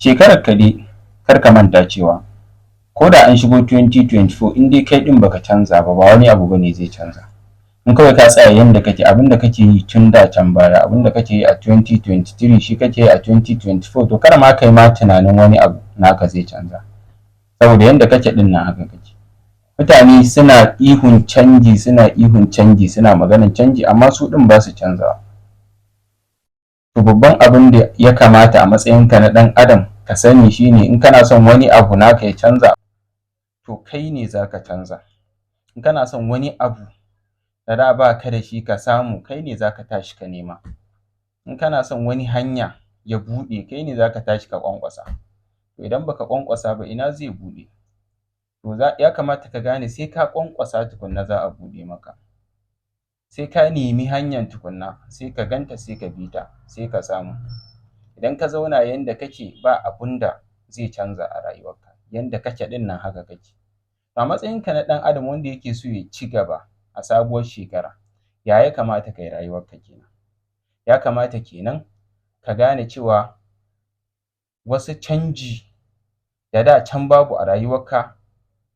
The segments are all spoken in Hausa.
Shekarar ka dai, kar ka manta cewa ko da an shigo 2024, in dai kai ɗin baka canza ba, ba wani abu bane zai canza. In kawai ka tsaya yanda kake, abin da kake yi tun da can baya, abin da kake yi a 2023 shi kake yi a 2024, to kar ma kai ma tunanin wani abu naka zai canza, saboda yanda kake ɗin nan haka kake. Mutane suna ihun canji, suna ihun canji, suna maganan canji, amma su ɗin ba su canzawa. To, babban abin da ya kamata a matsayinka na ɗan adam ka sani shine, in kana son wani abu naka ya canza, to kai ne za ka canza. In kana son wani abu da da ba ka da shi ka samu, kai ne za ka tashi ka nema. In kana son wani hanya ya buɗe, kai ne za ka tashi ka ƙwanƙwasa. To, idan baka ƙwanƙwasa ba, ina zai buɗe? To, ya kamata ka gane sai ka ƙwanƙwasa tukunna za a buɗe maka, sai ka nemi hanyan tukunna, sai ka ganta, sai ka bi ta, sai ka samu. Idan ka zauna yanda kake, ba abun da zai canza a rayuwarka. Yanda kake ɗin nan haka kake. A matsayinka na ɗan adam wanda yake so ya ci gaba a sabuwar shekara, ya kamata kai rayuwarka kenan? Ya kamata kenan ka gane cewa wasu canji da da can babu a rayuwarka,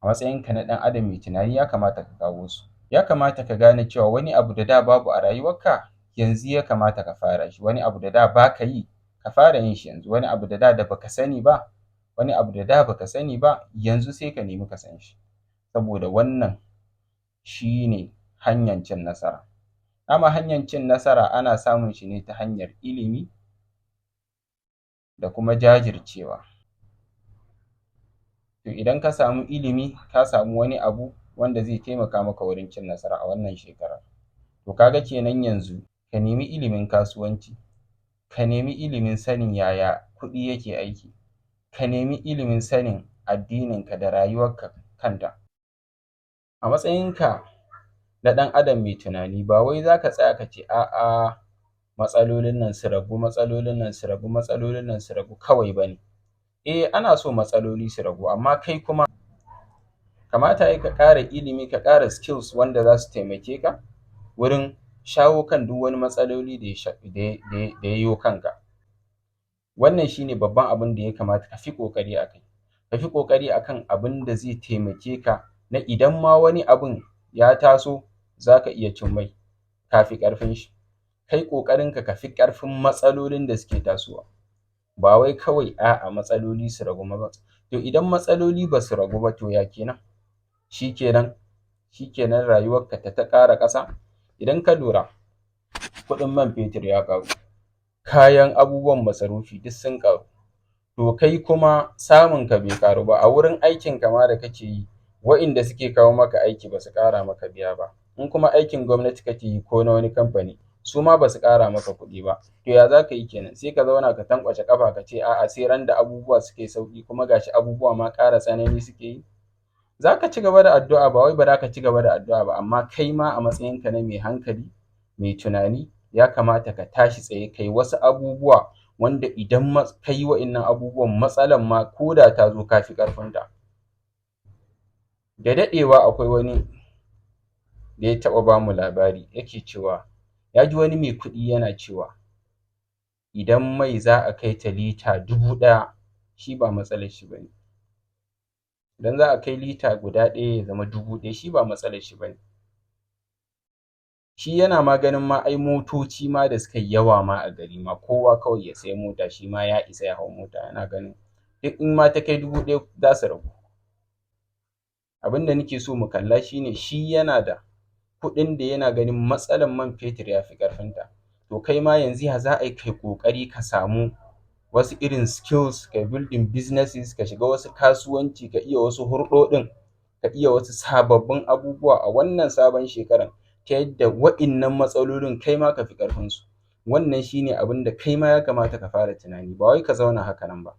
a matsayinka na ɗan adam mai tunani, ya kamata ka kawo su. Ya kamata ka gane cewa wani abu da da babu a rayuwarka, yanzu ya kamata ka fara shi. Wani abu da da baka yi, ka fara yin shi yanzu. Wani abu da da baka sani ba, wani abu da da baka sani ba, yanzu sai ka nemi ka san shi, saboda wannan shi ne hanyan cin nasara. Dama hanyan cin nasara ana samun shi ne ta hanyar ilimi da kuma jajircewa. To, idan ka samu ilimi, ka samu wani abu wanda zai taimaka maka wurin cin nasara a wannan shekarar. To, ka ga kenan yanzu ka nemi ilimin kasuwanci, ka nemi ilimin sanin yaya kuɗi yake aiki, ka nemi ilimin sanin addininka da rayuwarka kanta. A matsayinka na ɗan adam mai tunani, ba wai za ka tsaya ka ce a'a, matsalolin nan su ragu, matsalolin nan su ragu, matsalolin nan su ragu kawai ba ne. Eh, ana so matsaloli su ragu, amma kai kuma kamata ya yi ka ƙara ilimi, ka ƙara skills wanda za su taimake ka wurin shawo kan duk wani matsaloli da ya yo kanka. Wannan shi ne babban abin da ya kamata ka fi ƙoƙari a kai. Ka fi ƙoƙari a kan abin da zai taimake ka na idan ma wani abun ya taso, za ka iya cin mai, ka fi ƙarfin shi. Kai ƙoƙarinka ka fi ƙarfin matsalolin da suke tasowa, ba wai kawai a'a, matsaloli su ragu ba. To, idan matsaloli ba su ragu ba, to ya kenan? Shi kenan, shi kenan rayuwarka ta ƙara ƙasa. Idan ka lura, kuɗin man fetur ya ƙaru, kayan abubuwan masarufi duk sun ƙaru, to kai kuma samunka bai ƙaru ba. A wurin aikinka ma da kake yi, wa'inda suke kawo maka aiki ba su ƙara maka biya ba. In kuma aikin gwamnati kake yi ko na wani kamfani, su ma ba su ƙara maka kuɗi ba. To, ya za ka yi kenan? Sai ka zauna ka tanƙwashe ƙafa ka ce a'a, sai ran da abubuwa suka yi sauƙi, kuma ga shi abubuwa ma ƙara tsanani suke yi. Za ka ci gaba da addu'a, ba wai ba za ka ci gaba da addu'a ba, amma kai ma a matsayinka na mai hankali, mai tunani, ya kamata ka tashi tsaye ka yi wasu abubuwa wanda idan ka yi wa'innan abubuwan, matsalan ma ko da ta zo, ka fi ƙarfinta. Da daɗewa akwai wani da ya taɓa ba mu labari, yake cewa ya ji wani mai kuɗi yana cewa idan mai za a kai ta lita 1000, shi ba matsalar shi ba ne. Idan za a kai lita guda ɗaya ya zama 1000, shi ba matsalar shi ba ne. Shi yana ma ganin ma ai motoci ma da suka yi yawa ma a gari ma, kowa kawai ya sai mota, shi ma ya isa ya hau mota. Yana ganin duk in ma ta kai 1000 za su ragu. Abin da nake so mu kalla shine, shi yana da kuɗin da yana ganin matsalar man fetur ya fi ƙarfinta. To, kai ma yanzu ya za a yi kai ƙoƙari ka samu wasu irin skills, kai building businesses, ka shiga wasu kasuwanci, ka iya wasu hurɗoɗin, ka iya wasu sababbin abubuwa a wannan sabon shekaran, ta yadda wa'innan matsalolin kai ma ka fi ƙarfinsu. Wannan shi ne abin da kai ma ya kamata ka fara tunani, ba wai ka zauna haka nan ba.